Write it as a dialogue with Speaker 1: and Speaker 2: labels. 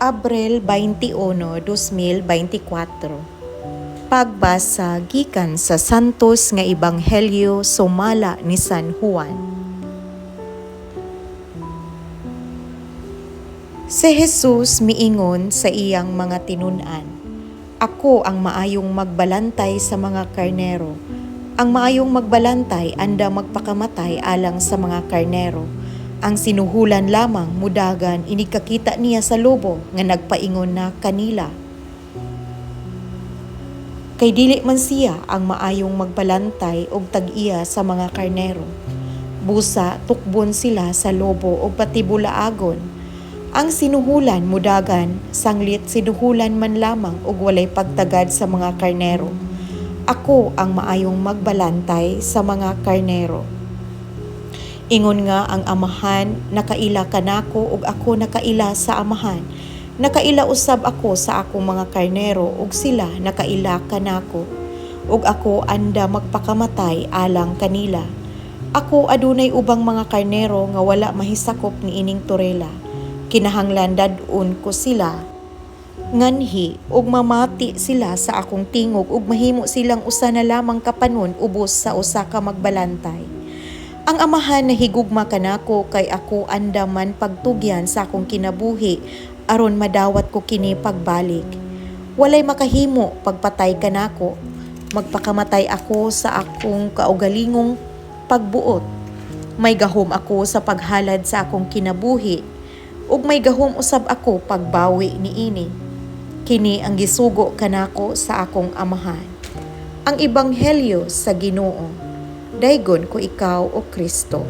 Speaker 1: Abril 21, 2024. Pagbasa gikan sa Santos nga Ebanghelyo sumala ni San Juan. Si Jesus miingon sa iyang mga tinun-an, "Ako ang maayong magbalantay sa mga karnero. Ang maayong magbalantay andam magpakamatay alang sa mga karnero. Ang sinuhulan lamang mudagan inig kakita niya sa lobo nga nagpaingon na kanila. Kay dili man siya ang maayong magbalantay og tag-iya sa mga karnero. Busa tukbon sila sa lobo og patibulaagon. Ang sinuhulan mudagan sanglit sinuhulan man lamang og walay pagtagad sa mga karnero. Ako ang maayong magbalantay sa mga karnero. Ingon nga ang Amahan nakaila kanako ug ako nakaila sa Amahan, nakaila usab ako sa akong mga karnero ug sila nakaila kanako. Ug ako andam magpakamatay alang kanila. Ako adunay ubang mga karnero nga wala mahisakop niining torela. Kinahanglan dad-on ko sila nganhi ug mamati sila sa akong tingog ug mahimo silang usa na lamang ka panon ubos sa usa ka magbalantay. Ang Amahan nahigugma kanako kay ako andam man pagtugyan sa akong kinabuhi aron madawat ko kini pagbalik. Walay makahimo pagpatay kanako. Magpakamatay ako sa akong kaugalingong pagbuot. May gahom ako sa paghalad sa akong kinabuhi ug may gahom usab ako pagbawi niini. Kini ang gisugo kanako sa akong Amahan." Ang Ebanghelyo sa Ginoo. Daygon ko ikaw, o Kristo.